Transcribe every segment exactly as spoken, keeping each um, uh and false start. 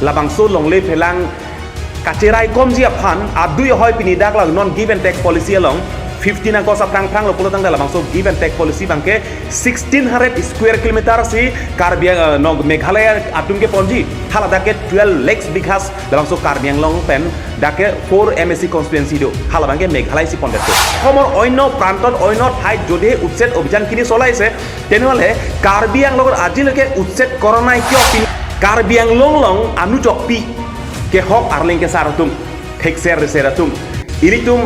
Labangso longle phelang kacherai komji aphan adui ahoi pini dak la non give and take policy along fifteen August aphrang phrang lo pulo tangte labangso give and take policy abangke sixteen hundred square kilometer si Karbi, eh, no, Meghalaya atum keponji. Hala dak ke twelve lakhs bighas labangso Karbi Anglong pen dak ke four M A C constituency do. Hala abangke Meghalaya si pondet do. অসমৰ অন্য প্ৰান্তত অন্য ঠাইত যদিহে উচ্ছেদ অভিযান খিনি চলাইছে, তেনেহ'লে কাৰ্বি আংলঙত আজিলৈকে উচ্ছেদ কৰা নাই কিয়? পি-, কাৰ্বি আংলং লং anu chokpi ke hok arleng kesar atum, thekser reser atum, ilitum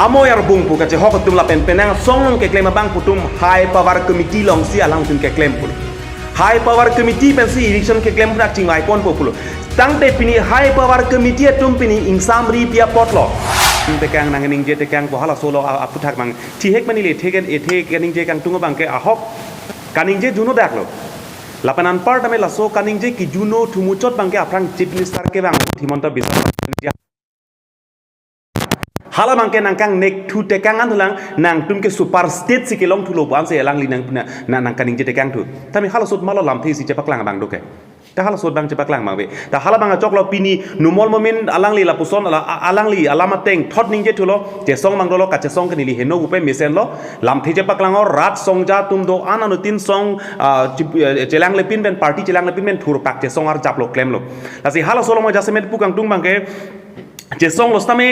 amoi arbung pu kachehok atum lapen penang song along keklem abang pu atum high power committee alongsi alangtum keklem pu. High power committee pensi election keklem pu chingvai ponpo pulo. Tangte pini high power committee atum pini ingsamri pi apotlo. Tekang nangningje tekang po, halaso lo a-, aphuthak abang thihek mani le theken ethe kaningje kangtung abangke ahok kaningje juno daklo. Lapen anparta me laso kaningje kijuno thumuchot abangke aphrang Chief Minister kevang Himanta Biswa Sarma. Hala abangke nangkangnek thu tekang an thulang, nangtum ke super state si kelong thulo pu ansi alangli nang, na, na, nangkaningje tekang thu. Tame halaso ahut malo lamthe si chepaklang abang do ke. Ta halaso ahut abang chepaklang abang ave. Ta hala abang achoklo pini Numal Momin alangli lapuson ala, a-, alangli alam ateng thot ningje thulo, chesong abang dolo, kachesong ke neli heno pupe mesenlo, lamthe chepaklang o, rat songja atum do-an anuttin song, ah, chip-, eh, chelang lepin pen, party chelang lepin pen thurpak chesong arjaplo klemlo. Lasi halaso along mo jasemet pu kangtung abangke chesonglo sitame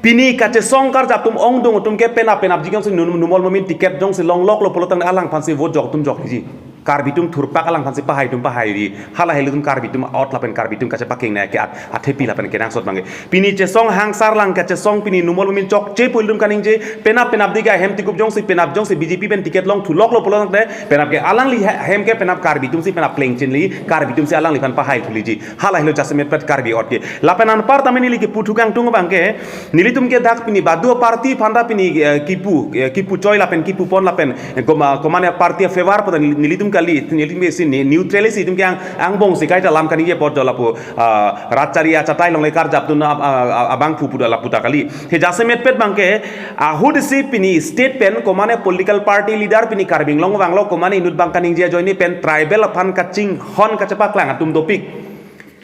pini kachesong karjap atum ongdung atum ke penap penapji jongsi Num-, Numal Momin ticket jongsi longloklo pulo tangte alang aphansi vote jok atum jokliji. Karbi atum thurpak alang aphansi pahai atum pahaiji. Hala helo atum Karbi atum ot lapen Karbi atum kachepakeng na ke at, athepi lapen kenangsot abangke. Pini chesong hangsar lang kachesong pini Numal Momin chokche pu ilitum kaningje, penap penapdi ke ahem tikup jongsi penap jongsi B J P pen ticket long thuloklo pulo tangte penap ke alangli he-, hem ke penap Karbi atumsi penap plengchinli, Karbi atumsi alangliphan pahai thuliji. Hala helo jasemet pet Karbi ot ke. Lapen anparta me neli kipu thu kangtung abangke, nelitum ke dak pini badu party aphan ta pini, eh, kipu, eh, kipu choi lapen kipu pon lapen, eh, koma-, komane party a-favor pu ta neli-, nelitum kali, nelitum ke si ne-, neutral si itum ke ang, angbong si kaita lam kaningje apot jo lapu, ah, rat chari achatai along le karjap atum a-, a-, a-, abang phu pu ta lapu ta kali. He jasemet pet abangke, ahut si pini state pen komane political party leader pini Karbi Anglong vanglo komane inut abang kaningje ajoine pen tribal aphan kachinghon kachepaklang atum dopik.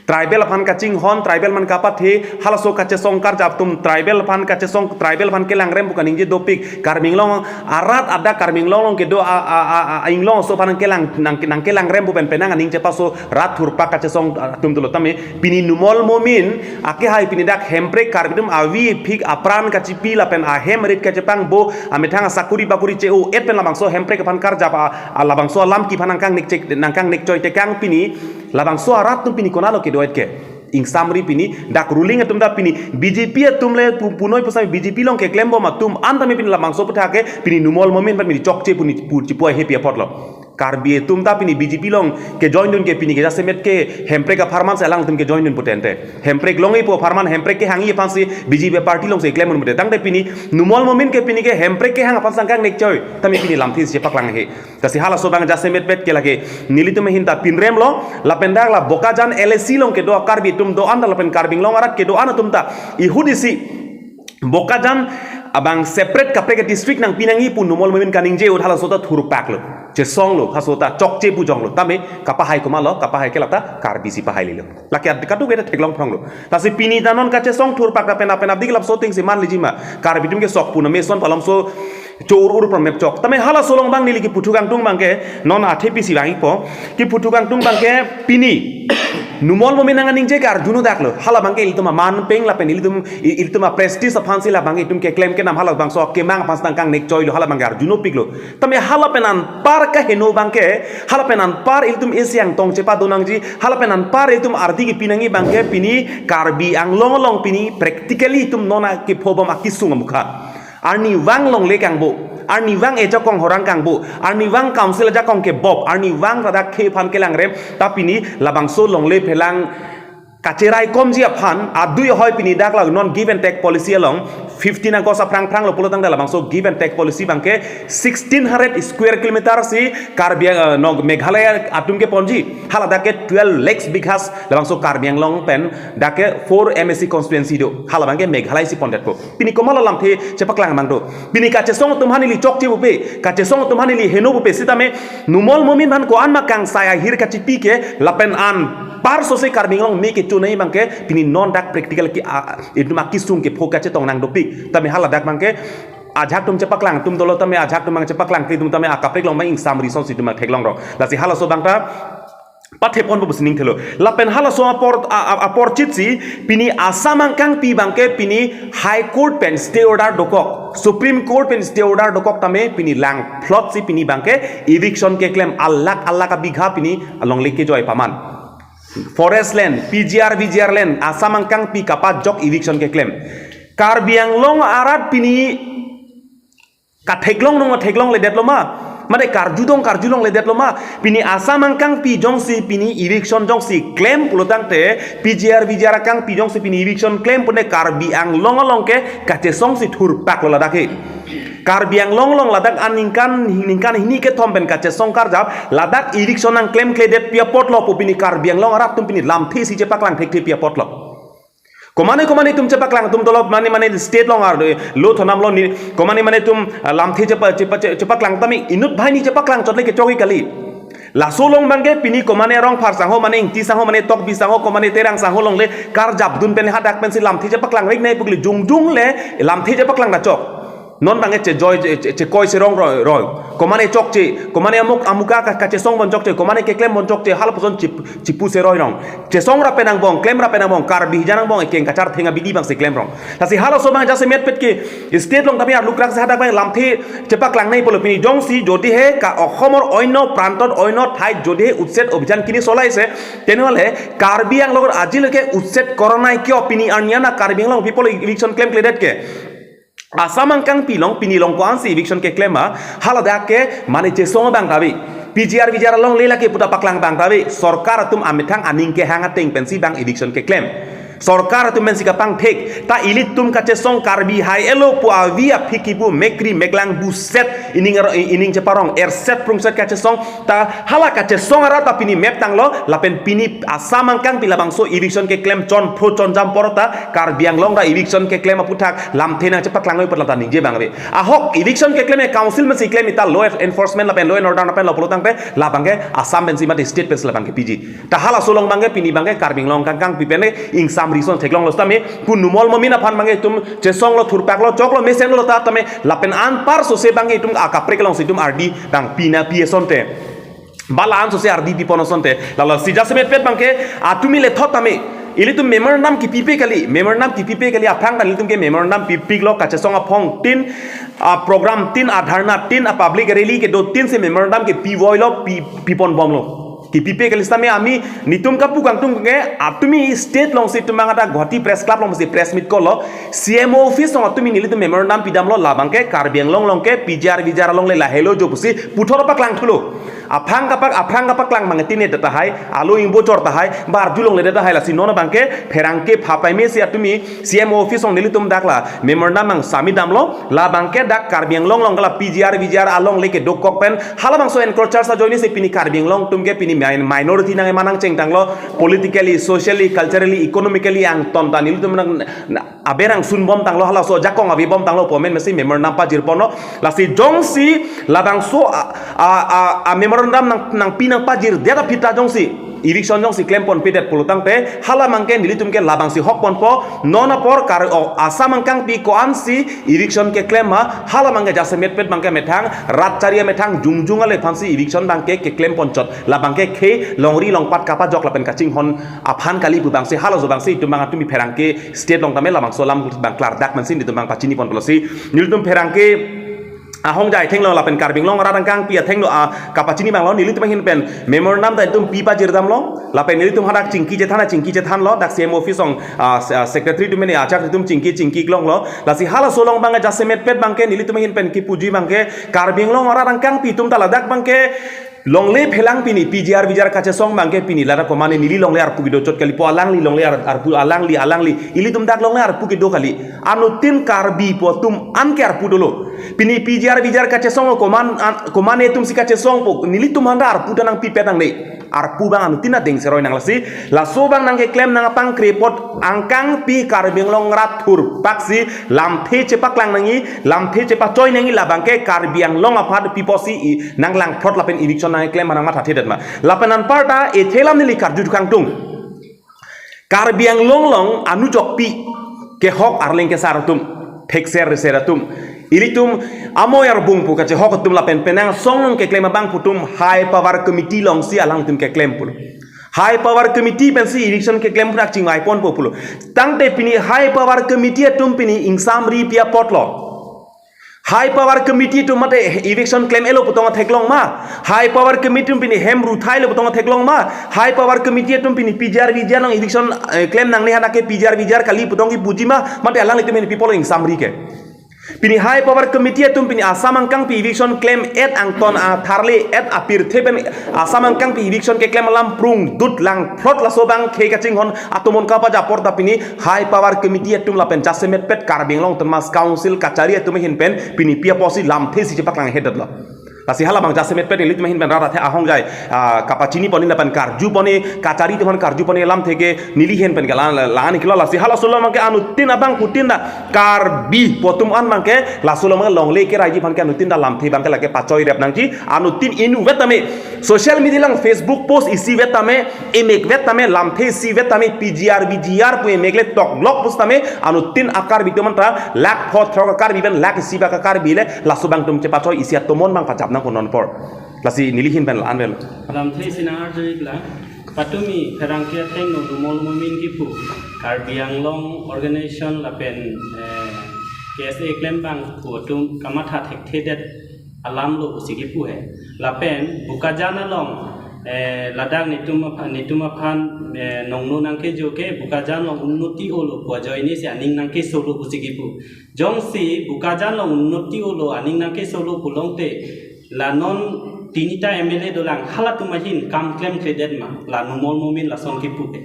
Tribal aphan kachinghon, tribal aphan kapathe, halaso kachesong karjap atum, tribal aphan kachesong, tribal aphan kelangrem pu kaningje dopik. Karbi Anglong arat adak Karbi Anglong along kedo a, a, a, a, inglong aso aphan nangkelang, nang, nangkelangrem pu pen penang aning chepaso rat thurpak kachesong atum dolo tame. Pini Numal Momin, akehai pini dak Hemprek Karbi atum avi phik apran kachipi lapen ahem rit kachepangbo, amethang asakuri bakuri che-o-et pen labangso Hemprek aphan karjap a, a labangso alam kiphan nangkangnek chek, nangkangnek choi tekang pini, labangso arat atum pini konatlo kedo-et ke. Ingsamri pini, dak ruling atum ta pini, B J P atum le pu-, punoi pusami B J P along keklembom atum, an tame pini labangso aphuthak ke, pini Numal Momin aphan pini chokche pu ni pu chipu ahepi apotlo. Karbi atum ta pini B J P along kejoindun ke pini ke jasemet ke Hemprek apharman si alangtum kejoindun putente. Hemprek longji pu apharman Hemprek kehangji aphansi B J P party alongsi klem un pute. Tangte pini Numal Momin ke pini ke Hemprek kehang aphan nangkangnek choi. Tame pini lamthe si paklang he. Lasi halaso abang jasemet pet ke lake nelitum ahin ta pinremlo, lapen dak la Bokajan L A C along kedo Karbi atum do-an ta lapen Karbi Anglong arat kedo-an atum ta ihut isi Bokajan abang separate kaprek district nangpi nangji pu Numal Momin kaningje ahut halaso ta thurpaklo, chesonglo, halaso ta chokche pu jonglo, tame kapahai komatlo, kapahai ke lata Karbi si pahailelo. Lake ad katu ke ta theklong phronglo. Lasi pini ta non kachesong thurpak ta penap penapdi ke lapuson ting si manliji ma. Karbi atum ke sok pu na meson palomso cho-ur ur pramep chok. Tame halaso along abang neli kipu thu kangtung abangke non athepi si vangpo. Kipu thu kangtung abangke pini Numal Momin nangningje ke arjuno daklo. Hala abangke ilitum aman peng lapen ilitum i-, ilitum a-prestige aphansi la abang itum keklem kenam hala abangso kemang aphan nangkangnek choilo, hala abangke arjunopiklo. Tame hala pen anpar kaheno abangke, hala pen anpar ilitum isi angtong chepadonangji, hala pen anpar ilitum ardi kipi nangji abangke pini Karbi Anglong along pini practically itum non a kiphobom akisung amukha. Arnivang longle kangbo, arnivang ejakong horang kangbo, arnivang council ejakong kebop, arnivang ladak khei aphan kelangrem, ta pini labangso longle phelang kacherai komji aphan adui ahoi pini dak la non give and take policy along fifteen August aphrang phranglo pulo tangte labangso give and take policy abangke sixteen hundred square kilometer si Karbi, eh, no, Meghalaya atum keponji, hala dak ke twelve lakhs bighas labangso Karbi Anglong pen dak ke four M A C constituency do, hala abangke Meghalaya si pondetpo. Pini komatlo lamthe chepaklang abang do. Pini kachesong atum aphan ili chokche pupe, kachesong atum aphan ili heno pupe, sitame Numal Momin aphan ko-an ma kangsai ahir kachipi ke lapen anpar sose Karbi Anglong me ke tunai abangke pini non dak practical ke a, itum akisung kepho kachetong nang dopik. Tame haladak abangke ajahak atum chepaklang atum dolo tame ajahak atum abang chepaklang ke itum tame akaprek along abang ingsam risonsi itum abang theklongrok. Lasi halaso abang ta pathepon bo sining thelo. Lapen halaso apor a, a, apor chitsi pini Assam angkangpi abangke pini High Court pen stay order dokok, Supreme Court pen stay order dokok tame pini langphlotsi pini abangke eviction keklem alakh alakh abigha pini alongle kejoi paman. Forest land, P G R, V G R land, Assam angkangpi kapajok eviction keklem. Karbi Anglong arat pini katheklong nong theklongledetlo ma. Mane karjudong karjulongledetlo ma. Pini Assam angkangpi jongsi pini eviction jongsi klem pulotangte P G R V G R angkangpi jongsi pini eviction klem pune Karbi Anglong along ke kachesongsi thurpaklo ladak he. Karbi Anglong along ladak aningkan ningkan hini kethom pen kachesong karjap ladak eviction nangklemkledet pi apotlo pu pini Karbi Anglong arat atum pini lamthe si chepaklang thekthe pi apotlo. Komane komane atum chepaklang atum dolo mane mane state along arlo thonam lo ni komane mane atum ah, lamthe chepa chepa che- chepaklang tame inut banghini chepaklang chotle kechoki kali. Laso along abangke pini komane Rongphar sangho mane Ingti sangho mane Tokbi sangho komane Terang sangho alongle karjapdun pen hadak pensi lamthe chepaklang riknei pukli jongjong le lamthe chepaklang dachok. Non abangke chejoi che- che- chekoi serong roi roi. Komane chokche, komane amuk amuka ka- kachesong bon chokche, komane keklem bon chokche, halapuson chip- chipu seroi rong. Chesong rapen angbong, klem rapen angbong, Karbi hijan angbong, ekeng kachar theng abidi abangsi klemrong. Lasi halaso abang jasemet pet ke state along tame arlukrak se hadak abang lamthe chepaklangnei pulo pini jongsi jodi he ka Okhomor oino prantot oino thait jodi he utset obhijan kini solai se tenhole Karbi Anglong ajil ke utset corona kio pini arniana Karbi Anglong people eviction klemkledet ke. Assam angkangpi along pini along ko-ansi eviction keklem ma haladak ke mane chesong abang ta ave. P G R V G R alongle lake puta paklang abang ta ave. Sorkar atum amethang aning kehang ateng pensi abang eviction keklem. Sorkar atum pensi kapangthek ta ilitum kachesong Karbi hai elo pu avi aphi kipu mekri meklang buset ining aro- ining cheparong erset prungset kachesong ta hala kachesong arat ta pini map tanglo lapen pini Assam angkangpi labangso eviction keklem chonphro chonjam apor ta Karbi Anglong ta eviction keklem aputhak lamthe nangchepaklang oi pala ta ningje abang ave. Ahok eviction keklem e council pensi klem ita law enforcement lapen law and order lapen lo pulotangte labangke Assam pensi mate state pensi labangke P G. Ta halaso along abangke pini abangke Karbi Anglong angkangpi pen ingsam rison theklonglo tame pu numol momin aphan abangke itum chesonglo thurpaklo choklo mesenlo ta tame lapen anpar sose abangke itum akaprek alongsi itum ardi abang pina pi asonte. Bala an sose ardi pipon asonte. Lalo si jasemet pet abangke atumi lethot tame ilitum memorandum kipipe kali, memorandum kipipe kali aphrang ta ilitum ke memorandum pipiklo kachesong aphong tin a program tin a dharna tin a public rally kedo tin si memorandum ke pivoilo pi pipon bomlo. Kipipe kali sitame ami nitum kapu kangtung ke atumi state alongsi itum abang ada Guwahati Press Club alongsi press meet kolo C M O office along atumi nelitum memorandum pidamlo labangke Karbi Anglong along ke P G R V G R alongle lahelo jo pusi puthot paklang thulo. Aphrang kapak aphrang kapaklang abang tine data hai, alo ingbo chor tahai, barjulongledet tahai lasi non abangke pherangke phapai mesi atumi C M O office along nelitum dak la memorandum abang submit damlo, labangke dak Karbi Anglong along kala P G R V G R alongle kedokok pen halabangso encroachers ajoinesi pini Karbi Anglong atum ke pini min- minority nang emanang chengtanglo, politically, socially, culturally, economically angton ta nelitum nang na- aberang sunbom tanglo halaso ajakong avebom tanglo pu amen mesi memorandum pajirponlo. Lasi jongsi labangso a, a, a, a memorandum nang nangpi nangpajirdet aphi ta jongsi eviction jongsi klemponpedet pulotangte hala abangke nelitum ke labangsi hokponpo non apor Kar o Assam angkangpi ko-ansi eviction keklem ma hala abangke jasemet pet abangke methang rat chari amethang jongjong ale aphansi eviction abangke keklemponchot labangke khe longri longpat kapajok lapen kachinghon aphan kali pu abangsi halaso abangsi itum abang atumi pherangke state along tame labangso alam abang klardak mansi nelitum abang pachiniponlo si nelitum pherangke ahongjai athenglo lapen Karbi Anglong arat angkangpi athenglo a kapachini abanglo nelitum ahin pen memorandum ta itum pi pajirdamlo lapen nelitum hadak chingki chethan chingki chethanlo dak C M office along a, se- a, secretary atum mene ajak itum chingki chingki klonglo lasi halaso along abangke jasemet pet abangke nelitum ahin pen kipuji abangke Karbi Anglong arat angkangpi atum ta ladak abangke longle phelang pini P G R V G R kachesong abangke pini ladak komane neli longle arpu kedo chot kali pu alangli longle ar- arpu alangli alangli ilitum dak longle arpu kedo kali. Anuttin Karbi pu atum an ke arpu dolo. Pini P G R V G R kachesong koman an- komane atumsi kachesong po nelitum aphan ta arpu ta nangpipet nangne. Arpu abang anuttin adeng seroi nang lasi. Laso abang nangkeklem nangpangkre apot angkangpi Karbi Anglong arat thurpaksi lamthe chepaklang nangji, lamthe chepachoi nangji labangke Karbi Anglong aphan pi apotsi i nanglangphrot lapen eviction nangklem ma nangmathathedet ma. Lapen anparta ethe alam neli karju kangtung. Karbi Anglong along anujokpi kehok arleng kesar atum, thekser reser atum, ilitum amoi arbung pu kachehok atum lapen penang song along keklem abang pu atum High Power Committee alongsi alangtum keklem pulo. High Power Committee pensi eviction keklem pu chingvai ponpo pulo. Tangte pini High Power Committee atum pini ingsamri pi apotlo? High Power Committee atum mate eviction klem-etlo pu tong atheklong ma? High Power Committee atum pini hem ruthai-lo pu tong atheklong ma? High Power Committee atum pini P G R V G R along eviction, eh, klem nangne, hadak ke P G R V G R kali pu tong kipuji ma? Mate alanglitum pini pi apotlo ingsamri ke? Pini High Power Committee atum pini Assam angkangpi eviction klem-et angton atharle-et apirthe pen Assam angkangpi eviction keklem alam prungdut langphlot, laso abang khei kachinghon atomon kapajapor ta pini High Power Committee atum lapen jasemetpet Karbi Anglong Autonomous Council kachari atum ahin pen pini pi apotsi lamthe si chepaklanghe detlo? Lasi halabang jasemetpet ilitum ahin pen rat athe ahongjai, ah, kapachini pon-i lapen karju pon-i, kachari atum aphan karju pon-i lamthe ke neli ahin pen ke la, la, la-an iklo. Lasi halaso along abang ke anuttin abang kutin ta Karbi pu atum an abang ke laso along abang longle keraiji aphan ke anuttin ta lamthe abang ke lake pachoi rep nangji, anuttin inutvet tame, social media along Facebook post isivet tame, emek vet tame, lamthe isivet tame, P G R V G R pu emek le toklok pusitame, anuttin a-Karbi atum anta lakh pho throk a-Karbi pen lakh isi bak a-Karbi le laso abang atum chepachoi isi atomon abang pajap nangpo non apor. Lasi neli ahin pen la-an avelo. Lamthe isi nang-arju-iklang. Patumi pherangke athengno Numal Momin kipu Karbi Anglong organization lapen, eh, K S A klembang pu atum kamatha thekthedet alamlo pusi kipu he. Lapen Bokajan along, eh, ladak netum aphan, netum aphan, eh, nongno nangkejo ke Bokajan along unnoti olo pu ajoine si aning nangkesolo pusi kipu. Jongsi Bokajan along unnoti olo aning nangkesolo pulote, la non tinita M L A dolang, halatum ahin kam klemkledet ma, la Numal Momin lason kipu ke?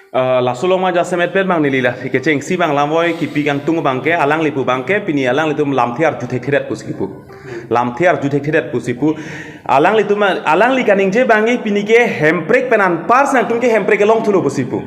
Eh, laso along ma jasemetpet abang neli la kechengsi abang lamvoi kipi kangtung abang ke, alangli pu abang ke pini alanglitum lamthe arju thekthedet pusi kipu. Lamthe arju thekthedet pusi pu. Alanglitum, alangli kaningje abang ke pini ke Hemprek pen anpar si nangtum ke Hemprek kelong thulo pusi pu.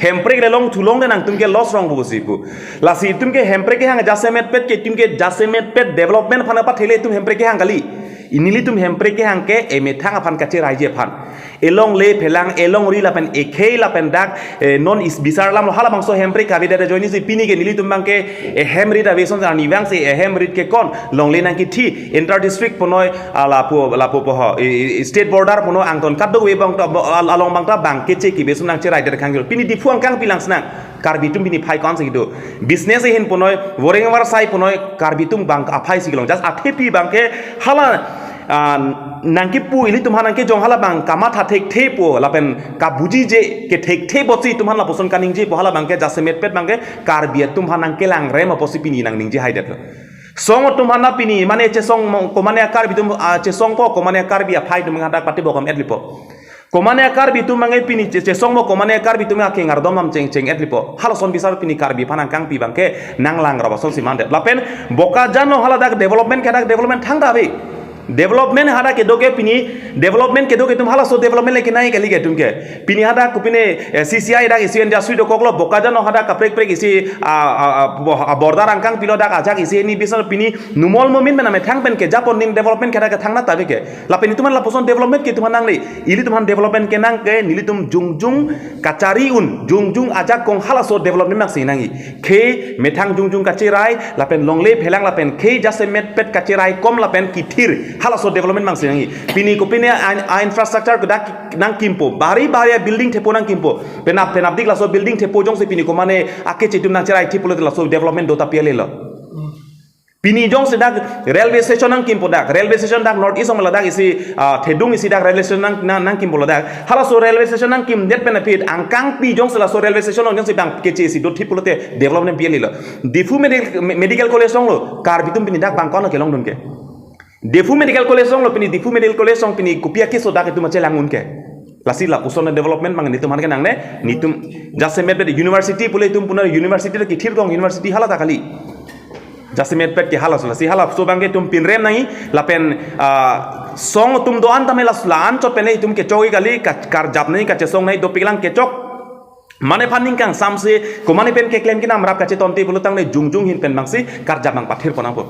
Hemprek le long thulong ke nangtum ke loss rong pusi pu. Lasi itum ke Hemprek kehang, jasemetpet ke itum ke jasemetpet development aphan pathele itum Hemprek kehang kali. Nelitum Hemprek kehang ke emethang aphan kacheraiji aphan. Elongle phelang, elongri lapen ekhei lapen dak, eh, non is bisar alamlo, halabangso Hemprek kavedet ajoine si pini ke nelitum abang ke ehem rit ave ason arnivang si ehem rit ke kon longle nangkithi inter district punoi, ah, lapu, lapu poho, i, i, state border punoi angton kadokave abang ta, bo-, al-, along abang ta abang keche kebe ason nangcheraidet khang jol. Pini Diphu angkangpi lang si nang Karbi atum pini phai ko-an si do. Business ahin punoi, voreng varsai punoi, Karbi atum abang aphai si kelong. Just athepi abang ke hala, ah, nangkipu ilitum aphan nangkejong halabang kamatha thekthepo lapen kabujije kethekthepotsi itum aphan lapuson kaningjepo, halabang ke jasemetpet abang ke Karbi atum aphan nangkelangrem apotsi pini nangningje haidetlo. Song atum aphan pini mane chesong mo-, komane a-Karbi atum, ah, chesongpo, komane a-Karbi aphai atum hadak pati bokom etlipo. Komane a-Karbi atum abang ke pini che-, chesongpo, komane a-Karbi atum akeng ardom lam cheng, cheng etlipo. Halason bisar pini Karbi aphan angkangpi abang ke nanglangrap asonsi mandet. Lapen Bokajan along haladak development ke hadak development thangta ave. Development hadak kedo ke pini, development kedo ke itum halaso development le kenai kali ke itum ke. Pini hadak kopine, eh, C C I dak isi industry dokoklo, Bokajan along hadak kaprek prek isi, ah, ah, ah, bo-, ah, border angkangpilo dak ajak isi ini bisar pini Numal Momin pen amethang pen kejapon ning development ke hadak kethang nangta ave ke. Lapen itum aphan lapuson development ke itum aphan nangle. Ilitum aphan development kenang ke nelitum jongjong kachari un, jongjong ajakong halaso development nangsi nangji. Khei methang jongjong kacherai, lapen longle phelang lapen khei jasemetpet kacherai kom lapen kithir halaso development nangsi nangji. Pini kopine a, a-infrastructure kedak nangkimpo, bari bari building thepo nangkimpo. Penap, penapdik laso building thepo jongsi pini komane akeche atum nangcherai thi pulote laso development dota pi alelo. Pini jongsi dak railway station nangkimpo dak, railway station dak North East along ladak isi, ah, thedung isi dak railway station nang, nang, nangkimpo ladak. Halaso railway station nangkimdet pen aphi angkangpi jongsi laso railway station along jongsi abang keche isi do thi pulote development pi alelo. Diphu Medi-, Me-, Medical College alonglo, Karbi atum pini dak abang ko-an kelongdun ke? Diphu Medical College alonglo, pini Diphu Medical College along pini kopi akeso dak itum achelang un ke? Lasi lapuson development abang netum aphan ke nangne, netum jasemetpet university pule itum puna university le kithir kong university hala ta kali. Jasemetpet ke halaso, lasi halaso abang ke itum pinrem nangji, lapen, ah, song atum do-an tame las la-an chot pen itum kechokji kali, ka-, karjap nangji, kachesong nangji, dopiklang kechok. Mane aphan ning kangsamse, komane pen keklem kenam rap kachetonte pulo tangte jongjong ahin pen abangsi karjap abang pathir pon nangpo.